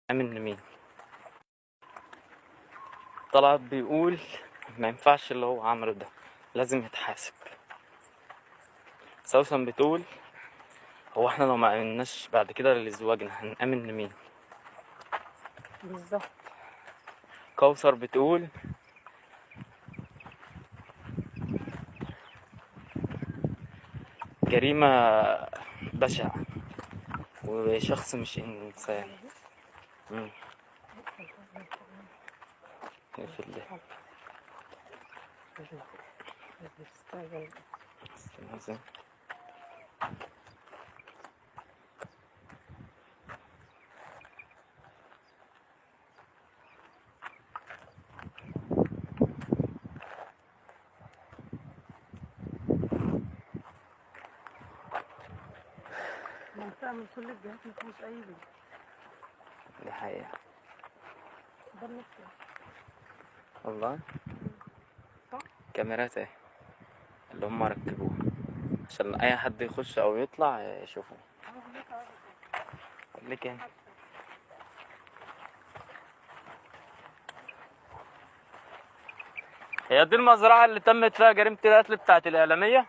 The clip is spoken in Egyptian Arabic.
هنأمن لمين؟ طلعت بيقول ما ينفعش اللي هو عمله ده، لازم يتحاسب. سوسن بتقول هو احنا لو ما امناش بعد كده لزواجنا هنأمن لمين؟ بالظبط. كوثر بتقول جريمة بشعة وشخص مش إنسان. مم. نقفل ده. استنى. منطقة من كل الجهات ما فيهاش أي بيت. دي حقيقة ده بنفسه. والله. صح؟ كاميرات ايه اللي هم ركبوها عشان اي حد يخش او يطلع يشوفه. لك ايه؟ هي دي المزرعة اللي تمت فيها جريمة القتل بتاعت الإعلامية؟